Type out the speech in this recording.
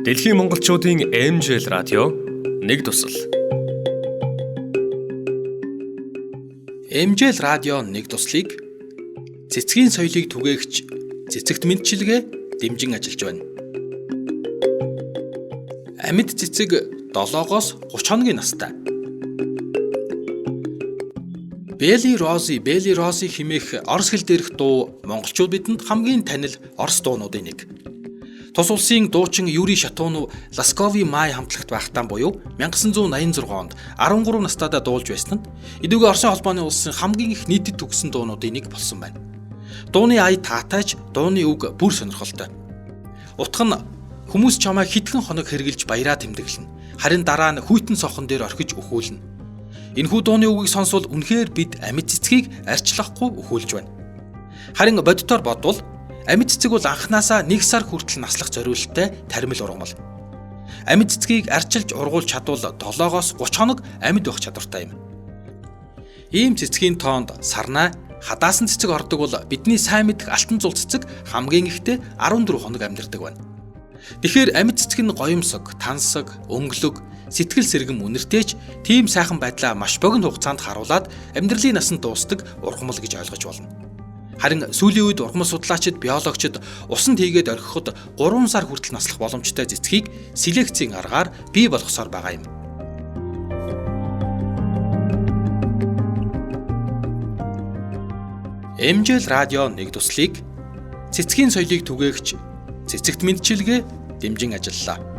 Дэлхийн монголчуудын MJL радио нэг тусал. MJL радио нэг туслыг цэцгийн соёлыг түгээгч цэцэгт мэдчилгээ дэмжин ажиллаж байна. Амьд цэцэг 7-оос 30 хоногийн настай. Бели Рози, Бели Рози хэмээх орос хэл дээрх дуу монголчууд бидэнд хамгийн танил орос дуунуудын нэг. Тус улсын дуучин Юрий Шатунов Ласковый Май хамтлагт байхдаа буюу 1986 онд 13 настайдаа дуулж байсан нь эдүүгээ Оросын холбооны улсын хамгийн их нийтэд түгсэн дуунуудын нэг болсон байна. Дууны ая таатайч дууны үг бүр сонирхолтой. Утга нь хүмүүс чамайг хэдхэн хоног хэрглэж баяраа тэмдэглэнэ. Харин дараа нь хүйтэн сохон дээр орхиж өхүүлнэ. Энэхүү дууны үгийг сонсвол үнэхээр бид амьд цэцгийг арчлахгүй өхүүлж байна. Харин бодитоор бодвол амьд цэцэг бол анханасаа 1 сар хүртэл наслах зориулттай тармил ургамал. Амьд цэцгийг арчилж ургуулж чадвал 7-оос 30 хоног амьд байх чадвартай юм. Ийм цэцгийн тоонд сарнай, хадаасан цэцэг ордог бол бидний сайн мэдэх алтан зул цэцэг хамгийн ихдээ 14 хоног амьдардаг байна. Тэгэхээр амьд цэцэг нь гоёмсог, тансаг, өнгөлөг, сэтгэл сэргэм үнэртэйч тийм сайхан байдлаа маш богино хугацаанд харуулад амьдралын насанд дуустдаг ургамал гэж ойлгож болно. Харин сүүлийн үед ургамал судлаачид, биологчид усанд хийгээд орхиход 3 сар хүртэл наслах боломжтой цэцгийг селекцийн аргаар бий болгосоор байгаа юм. MJL радио нэг туслыг цэцгийн соёлыг түгээгч цэцэгт мэдчилгээ дэмжин ажиллалаа.